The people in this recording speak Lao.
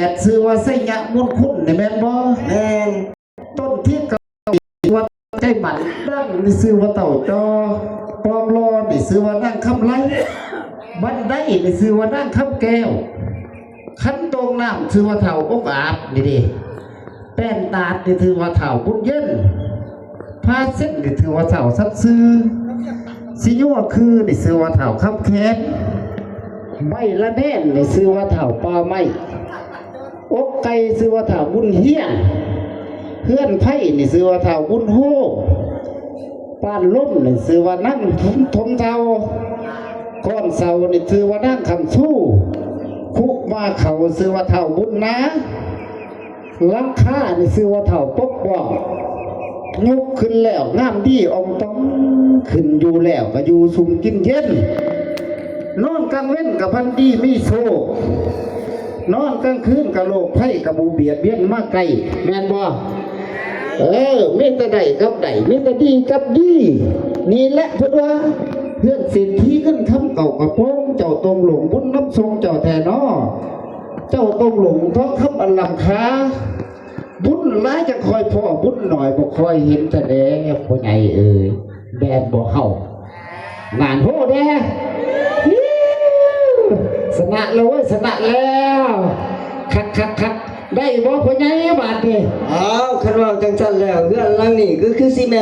ດ ຊື່ວ່າໄຊຍະມຸນຄຸນນີ້ແມ່ນບໍ່? ແມ່ນ. ຕົ້ນທີເກົ້າ ຊື່ວ່າໃຈໝັ້ນ, ດັງນີ້ຊື່ວ່າເຕົ້າຈໍ, ປອງຫຼໍ່ນີ້ຊື່ວ່ານາງຄຳໄລ, ບັນໄດນີ້ຊື່ວ່ານາງຄຳແກ້ວ, ຂັນໂຕ່ງນ້ຳຊື່ວ່າທ້າວອົງອາດນີ້ເດ້, ແປ້ນຕາດນີ້ຖືວ່າທ້າວບຸນເຢັນ, ພາເຊັນນີ້ຖືວ່າທ້າວສັດຊື່, ຊິຍົວຄືນີ້ຊື່ວ່າທ້າວຄຳແຂນ, ໃບລະແນນນີ້ຊື່ວ່າທ້າວປ່າໄມ້, ອົກໄກ່ຊື່ວ່າທ້າວບຸນຮຽງ, ເຮືອນໄຜ່ນີ້ຊື່ວ່າທ້າວບຸນໂຮ, ປານລົມນີ້ຊື່ວ່ານາງຖົມເທົ້າ, ກ້ອນເສົານີ້ຊື່ວ່ານາງຄຳຊູ, ຄຸມາເຂົາຊື່ວ່າທ້າວບຸນນາ, ຫຼັງຄານີ້ຊື່ວ່າທ້າວປົກປ້ອງ, ຍົກຂຶ້ນແລ້ວງາມດີອ່ອງຕອງ, ຂຶ້ນຢູ່ແລ້ວກໍຢູ່ຊຸ່ມກິນເຢັນ, ນອນກາງເວັນກໍຝັນດີມີໂຊກ, ນອນກາງຄືນກໍໂລກໄພກໍບໍ່ບຽດບຽນມາໃກ້, ແມ່ນບໍ່? ເອີ ມີແຕ່ໄດ້ກັບໄດ້, ມີແຕ່ດີກັບດີ, ນີ້ແຫຼະເພິ່ນວ່າ ເຮືອນເສດຖີເງິນຄຳເກົ່າກະໂປງ, ເຈົ້າຕົງຫຼົງບຸນນຳສົ່ງເຈົ້າແທ້ນໍ, ເຈົ້າຕົງຫຼົງທອງຄຳອັນລ້ຳຄ່າ, ບຸນຫຼາຍຈັ່ງຄ່ອຍພໍ້, ບຸນໜ້ອຍບໍ່ຄ່ອຍເຫັນແທ້ແດ່ ພໍ່ໃຫຍ່ເອີຍ, ແມ່ນບໍ່ເຮົາ? ງານໂຫແດ່ ຊະນະແລ້ວເວີຍ ຊະນະແລ້ວ ຄັກໆໆ ໄດ້ບໍ່ພໍ່ໃຫຍ່ບາດນີ້? ອ້າວ ຄັນເວົ້າຈັ່ງຊັ້ນແລ້ວ ເຮືອນຫຼັງນີ້ກໍຄືຊິແມ່ນ